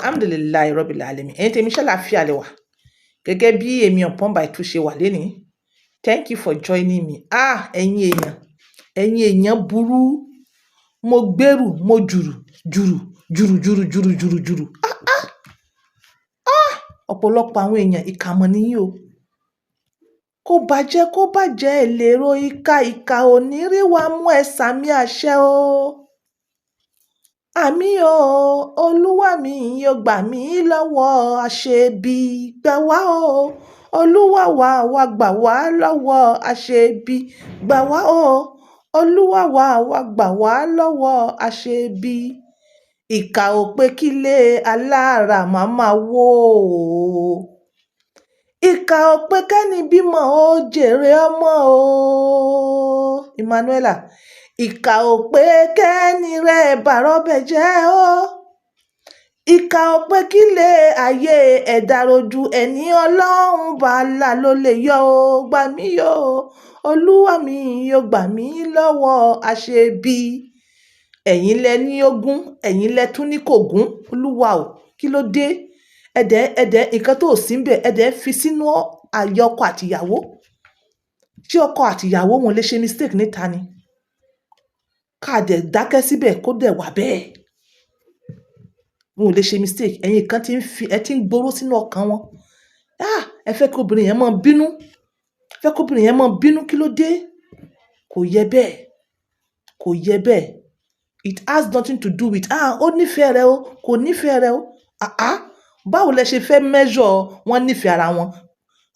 Alhamdulillahi Rabbil Alamin. Ẹ̀yin tèmi, ṣàlàáfíà lẹ wà? Gẹ́gẹ́ bí èmi Ọ̀pọ̀n by two ṣe wà lénìí. Thank you for joining me. Ah, ẹ̀yin èèyàn, ẹ̀yin èèyàn burú. Mo gbèrú, mo jùrù, jùrù, jùrù, jùrù, jùrù, jùrù, jùrù. Ah, ah, ah! Ọ̀pọ̀lọpọ̀ àwọn èèyàn, ìkà mọ̀ ni yín o. Kó bàjẹ́, kó bàjẹ́, lérò ìkà, ìkà ò ní rí wa mú, ẹ sàmì àṣẹ o. Àmín o, Olúwa mi yóò gbà mí lọ́wọ́ àṣebi, gbà wá o. Olúwa wa wá gbà wá lọ́wọ́ àṣebi, gbà wá o. Olúwa wa wá gbà wá lọ́wọ́ àṣebi. Ìkà ò pé kílé alára máa máa wó o. Ìkà ò pé kẹ́ni bímọ ó jèrè ọmọ o. Emmanuela, ìkà ò pé kẹ́ni rẹ̀ bàrọ́bẹ̀ jẹ́ o. Ìkà ò pé kílé ayé ẹ̀dá rojú, ẹni Ọlọ́run bá là ló lè yọ o. Gbà mí o, Olúwa mi yóò gbà mí lọ́wọ́ àṣebi. Ẹ̀yin lẹ ní ogún, ẹ̀yin lẹ tún ní kò gún. Olúwa o, kí ló dé? Ẹ̀dẹ̀ ẹ̀dẹ̀, nǹkan tó sì ń bẹ̀, ẹ̀dẹ̀ fi sínú àyè ọkọ àti ìyàwó. Ṣé ọkọ àti ìyàwó wọn lè ṣe mistake níta ni? Ká dẹ̀ dákẹ́ síbẹ̀, kó dẹ̀ wà bẹ́ẹ̀. Wọn ò lè ṣe mistake. Ẹ̀yin kan tí ń fi, ẹ tí ń gbóró sínú ọkàn wọn. Ah, ẹ fẹ́ kí obìnrin yẹn máa bínú. Ẹ fẹ́ kí obìnrin yẹn máa bínú. Kí ló dé? Kò yẹ bẹ́ẹ̀. Kò yẹ bẹ́ẹ̀. It has nothing to do with, ah, ó nífẹ̀ẹ́ rẹ o, kò nífẹ̀ẹ́ rẹ o. Ah ah, báwo lẹ ṣe fẹ́ measure wọ́n nífẹ̀ẹ́ ara wọn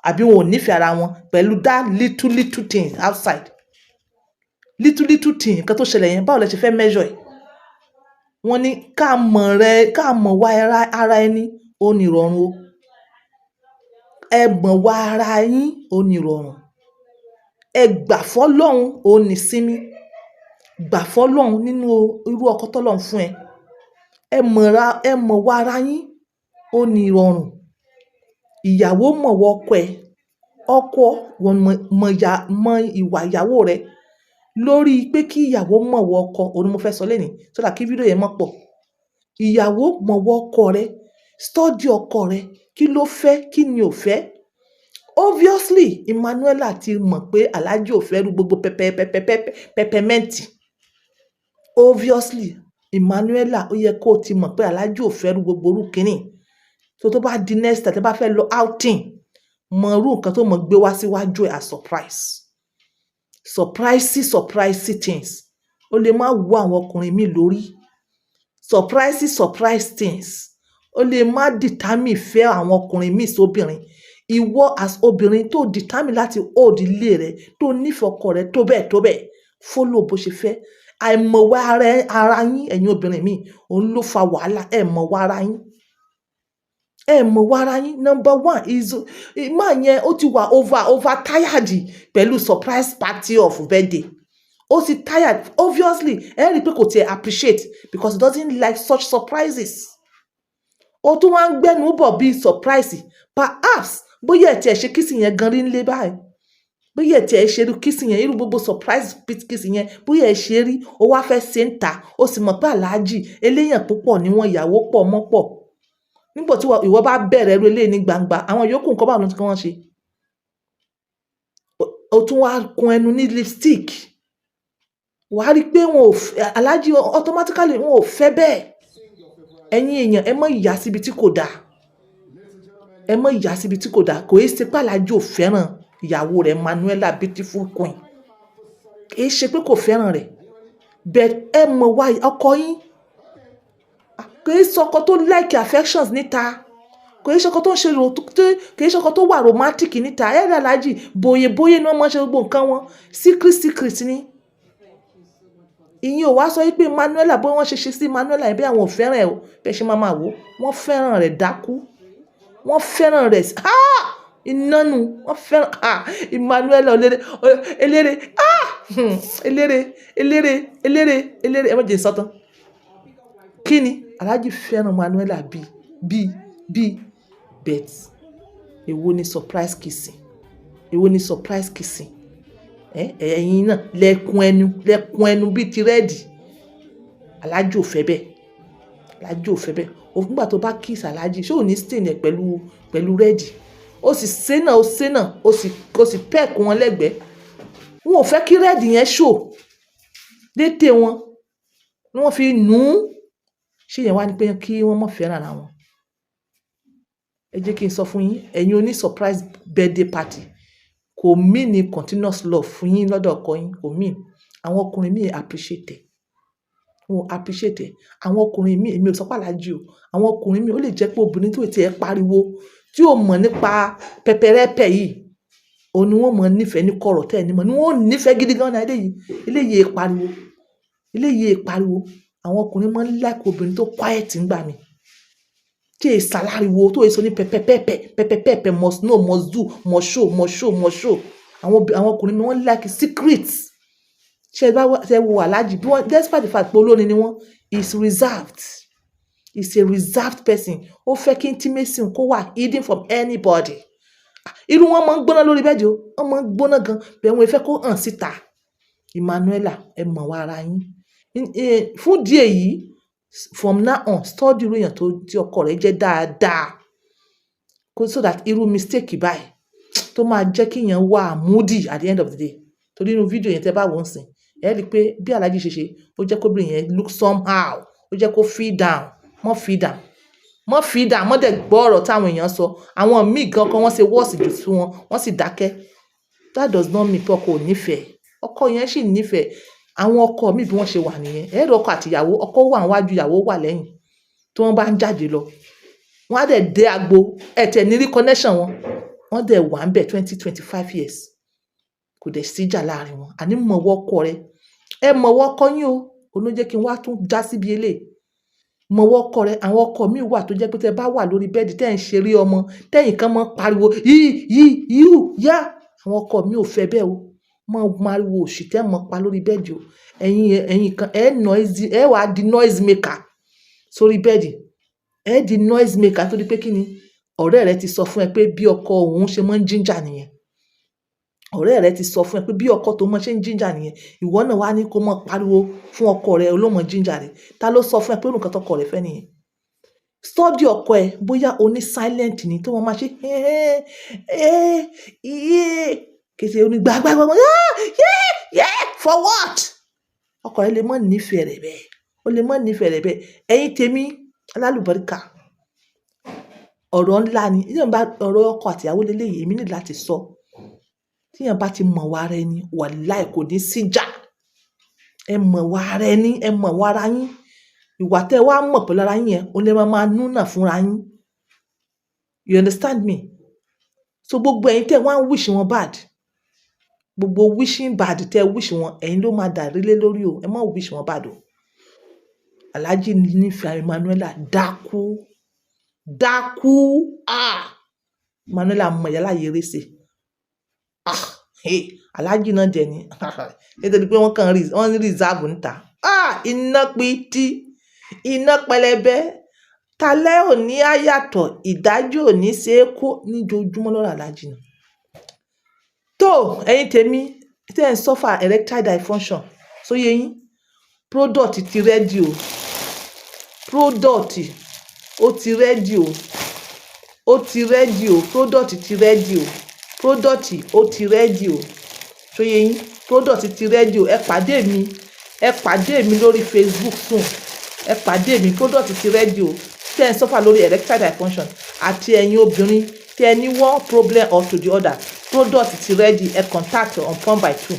àbí wọn ò nífẹ̀ẹ́ ara wọn pẹ̀lú that little little thing outside? Little little thing, nǹkan tó ṣẹlẹ̀ yẹn, báwo lẹ ṣe fẹ́ measure ẹ̀? Wọ́n ní ká mọ̀ rẹ, ká mọ̀ wá ara ẹni, ó ní ìrọ̀rùn o. Ẹ mọ̀ wá ara yín, ó ní ìrọ̀rùn. Ẹ gbà fọ́lọ́run, ó ní ìsinmi. Gbà fọ́lọ́run nínú irú ọkọ tọ́lọ́run fún ẹ. Ẹ mọ̀ ra, ẹ mọ̀ wá ara yín, ó ní ìrọ̀rùn. Ìyàwó, mọ̀ wọ ọkọ ẹ. Ọkọ, wọ́n mọ̀, mọ̀ ya, mọ ìwà ìyàwó rẹ. Lórí pé kí ìyàwó mọ̀ wọ ọkọ, òun ni mo fẹ́ sọ lénìí, so that kí fídíò yẹn má pọ̀. Ìyàwó, mọ̀ wọ ọkọ rẹ, study ọkọ rẹ, kí ló fẹ́, kí ni ò fẹ́. Obviously, Emmanuela ti mọ̀ pé Alhaji ò fẹ́ rú gbogbo pẹpẹ pẹpẹ pẹpẹ peppermint. Obviously, Emmanuela, ó yẹ kó ti mọ̀ pé Alhaji ò fẹ́ rú gbogbo orú kíní. So tó bá di next time tí ẹ bá fẹ́ lọ outing, mọ irú nǹkan tó mọ̀ gbé wá síwájú ẹ̀ as surprise. Surprise, surprise things. Ó lè má wú àwọn ọkùnrin míì lórí. Surprise, surprise things. Ó lè má determine ìfẹ́ àwọn ọkùnrin míì sóbìnrin. Ìwọ as obìnrin tó determine láti hold ilé rẹ, tó nífẹ̀ẹ́ ọkọ rẹ tó bẹ́ẹ̀ tó bẹ́ẹ̀, follow bó ṣe fẹ́. Àìmọ̀wá ara, ara yín, ẹ̀yin obìnrin míì, òun ló fa wàhálà. Ẹ mọ̀ wá ara yín. Ẹ mọ̀ wá ara yín. Number one is, man yẹn ó ti wà over over tired pẹ̀lú surprise party of birthday. Ó ti tired. Obviously, ẹ rí i pé kò tiẹ̀ appreciate because he doesn't like such surprises. Ó tún wá ń gbẹ́nu bọ̀ bí surprise. Perhaps bóyá ẹ̀ tiẹ̀ ṣe kissing yẹn gan rí nílé báyìí. Bóyá ẹ̀ tiẹ̀ ṣe irú kissing yẹn, irú gbogbo surprise kissing yẹn, bóyá ẹ ṣe rí, ó wá fẹ́ ṣe ń ta, ó sì mọ̀ pé Alhaji eléyàn púpọ̀ ni wọ́n, ìyàwó pọ̀ mọ́ pọ̀. Nígbà tí ìwọ bá bẹ̀rẹ̀ irú eléyìí ní gbangba, àwọn yòókù nǹkan, báwo ló ti kí wọ́n ṣe? O tún wá kun ẹnu ní lipstick. Wà á rí pé wọn ò fẹ́ Alhaji automatically, wọn ò fẹ́ bẹ́ẹ̀. Ẹ̀yin èèyàn, ẹ má yà síbi tí kò da. Ẹ má yà síbi tí kò da. Kò í ṣe pé Alhaji ò fẹ́ràn ìyàwó rẹ̀ Manuela, beautiful queen. Kì í ṣe pé kò fẹ́ràn rẹ̀. But ẹ mọ̀ wá ọkọ yín. Kì í ṣe ọkọ tó like affections níta. Kò í ṣe ọkọ tó ń ṣe ro, kì í ṣe ọkọ tó wà romantic níta. Ẹ rí Alhaji, bóyè bóyè ni wọ́n máa ń ṣe gbogbo nǹkan wọn. Secret secret ni. Ìyẹn ò wá sọ wípé Manuela, bó wọ́n ṣe ṣe sí Manuela yẹn, bí àwọn ò fẹ́ràn ẹ̀ o. Bí ẹ ṣe máa máa wò ó. Wọ́n fẹ́ràn rẹ̀ dákú. Wọ́n fẹ́ràn rẹ̀. Ah! Iná nu. Wọ́n fẹ́ràn, ah! Emmanuela eléré, eléré, ah! Eléré, eléré, eléré, eléré. Ẹ má jẹ́ n sọ tán. Kí ni? Alhaji fẹ́ràn Manuela bí, bí, bí, but èwo ni surprise kissing? Èwo ni surprise kissing? Ẹ̀yin náà lẹ́kun ẹnu, lẹ́kun ẹnu bí ti red. Alhaji ò fẹ́ bẹ́ẹ̀. Alhaji ò fẹ́ bẹ́ẹ̀. Nígbà tó bá kiss Alhaji, ṣé ò ní stain ẹ̀ pẹ̀lú red? Ó sì ṣe náà, ó ṣe náà, ó sì peck wọn lẹ́gbẹ̀ẹ́. Wọn ò fẹ́ kí red yẹn show létè wọn ni wọ́n fi nù ún. Ṣé ìyẹn wá ní pé kí wọ́n má fẹ́ràn ara wọn? Ẹ jẹ́ kí n sọ fún yín, ẹ̀yin oní surprise birthday party, kò mean ní continuous love fún yín lọ́dọ̀ ọkọ yín, kò mean. Àwọn ọkùnrin míì appreciate ẹ̀. Wọn appreciate ẹ̀. Àwọn ọkùnrin míì, èmi ò sọ pé Alhaji o, àwọn ọkùnrin míì, ó lè jẹ́ pé obìnrin tí ò tí ẹ pariwo, tí ò mọ̀ nípa pẹpẹrẹpẹ yìí, òun ni wọ́n mọ̀ nífẹ̀ẹ́ ní kọ̀rọ̀ tẹ́ ẹ ní mọ̀ ni wọ́n ò nífẹ̀ẹ́ gidi gan náà. Eléyìí, eléyìí è pariwo, eléyìí è pariwo. Àwọn ọkùnrin máa ń like obìnrin tó quiet ńgbà mi, tí è ṣàláriwo, tó è sọ ní pẹpẹpẹpẹ pẹpẹpẹpẹ, must know, must do, must show, must show, must show. Àwọn ọkùnrin mi, wọ́n like secrets. Ṣé ẹ bá ṣe wo Alhaji bí wọ́n, despite the fact pé olórin ni wọ́n, is reserved, is a reserved person. Ó fẹ́ kí intimacy kó wà hidden from anybody. Irú wọn máa ń gbóná lórí bẹ́ẹ̀dì o, wọ́n máa ń gbóná gan bẹ́ẹ̀, wọ́n fẹ́ kó hàn síta. Emmanuela, ẹ mọ̀ wá ara yín. Fún díẹ̀ yìí, from now on, study irú èèyàn tó tí ọkọ rẹ̀ jẹ́ dáadáa, kó so that irú mistake báyìí tó máa jẹ́ kí èèyàn wà moody at the end of the day. Torí inú fídíò yẹn, tẹ́ bá wò ó sìn, ẹ rí i pé bí Alhaji ṣe ṣe, ó jẹ́ kóbìnrin yẹn look somehow, ó jẹ́ kó feel down. Mọ́ feel down, mọ́ feel down, mọ́ dẹ̀ gbọ́ ọ̀rọ̀ táwọn èèyàn sọ. Àwọn míì gan kan wọ́n ṣe worse jù sí wọn, wọ́n sì dákẹ́. That does not mean pé ọkọ ò nífẹ̀ẹ́. Ọkọ yẹn sì nífẹ̀ẹ́. Àwọn ọkọ míì, bí wọ́n ṣe wà nìyẹn. Ẹ rí ọkọ àti ìyàwó, ọkọ wà níwájú, ìyàwó wà lẹ́yìn. Tí wọ́n bá ń jáde lọ, wọ́n á dẹ̀ dé agbo, ẹ tẹ̀ ní rí connection wọn. Wọ́n dẹ̀ wà ń bẹ̀ 20, 25 years, kò dẹ̀ síjà láàrin wọn. Àní mọ̀wọ́ ọkọ rẹ, ẹ mọ̀wọ́ ọkọ yín o. Òun ló jẹ́ kí n wá tún já síbi eléyìí. Mọ̀wọ́ ọkọ rẹ. Àwọn ọkọ míì wà tó jẹ́ pé tẹ́ bá wà lórí bẹ́ẹ̀dì, tẹ́ ń ṣeré ọmọ, tẹ́yìn kan máa ń pariwo yí yí yíù yá. Àwọn ọkọ mi ò fẹ́ bẹ́ẹ̀ o. Mọ́ pariwo òṣì tẹ́ mọ́ pa lórí bẹ́ẹ̀dì o. Ẹ̀yin kan, ẹ noisy, ẹ wá di noise maker sórí bẹ́ẹ̀dì. Ẹ di noise maker torí pé kí ni? Ọ̀rẹ́ rẹ ti sọ fún ẹ pé bí ọkọ òun ṣe máa ń ginger nìyẹn. Ọ̀rẹ́ rẹ ti sọ fún ẹ pé bí ọkọ tó máa ṣe ń ginger nìyẹn. Ìwọ náà wá ní kó máa pariwo fún ọkọ rẹ, olómọ ginger rẹ. Ta ló sọ fún ẹ pé nǹkan tọkọ rẹ fẹ́ nìyẹn? Study ọkọ ẹ, bóyá o ní silent ni tó máa ma ṣe ẹ́ ẹ́ iye kìí ṣe oní gbàgbàgbà, yeah yeah, for what? Ọkọ rẹ lè má nífẹ̀ẹ́ rẹ̀ bẹ́ẹ̀, ó lè má nífẹ̀ẹ́ rẹ̀ bẹ́ẹ̀. Ẹ̀yin tèmi alálùbáríkà, ọ̀rọ̀ ńlá ni ìyẹn bá ọ̀rọ̀ ọkọ àti ìyàwó leléyìí, èmi ní láti sọ. Tí èèyàn bá ti mọ̀ wá ara ẹni, wàláì, kò ní síjà. Ẹ mọ̀ wá ara ẹni, ẹ mọ̀ wá ara yín. Ìwà tẹ́ ẹ wá mọ̀ pẹ̀lú ara yín yẹn, òun lẹ máa máa núnà fúnra yín. You understand me? So gbogbo ẹ̀yin tẹ́ ẹ wá ń wish wọn bad, gbogbo wishing bad tẹ́ ẹ wish wọn, ẹ̀yin ló máa dàrí lé lórí o. Ẹ má wish wọn bad o. Alhaji nífẹ̀ẹ́ Emmanuela dákú dákú. Ah, Emmanuela mọ ìyá láyé ṣe. Ah, hey, Alhaji náà jẹ ní nítorí pé wọ́n kàn wọ́n ní reserve níta. Ah, iná pitì, iná pẹlẹbẹ talẹ́ òní á yàtọ̀, ìdájọ́ òní ṣe é kó níjojúmọ́ lọ́rọ̀ Alhaji náà. Tó ẹ̀yin tèmi tí ẹ̀ ń suffer erectile dysfunction, sóyè yín, product ti ready o. Product ó ti ready o, ó ti ready o. Product ti ready o, product ó ti ready o. Sóyè yín, product ti ready o. Ẹ pàdé mi, ẹ pàdé mi lórí Facebook soon. Ẹ pàdé mi, product ti ready o. Tí ẹ ń suffer lórí erectile dysfunction àti ẹ̀yin obìnrin tí ẹ ní one problem or to the other, product ti ready. Ẹ contact on point by two.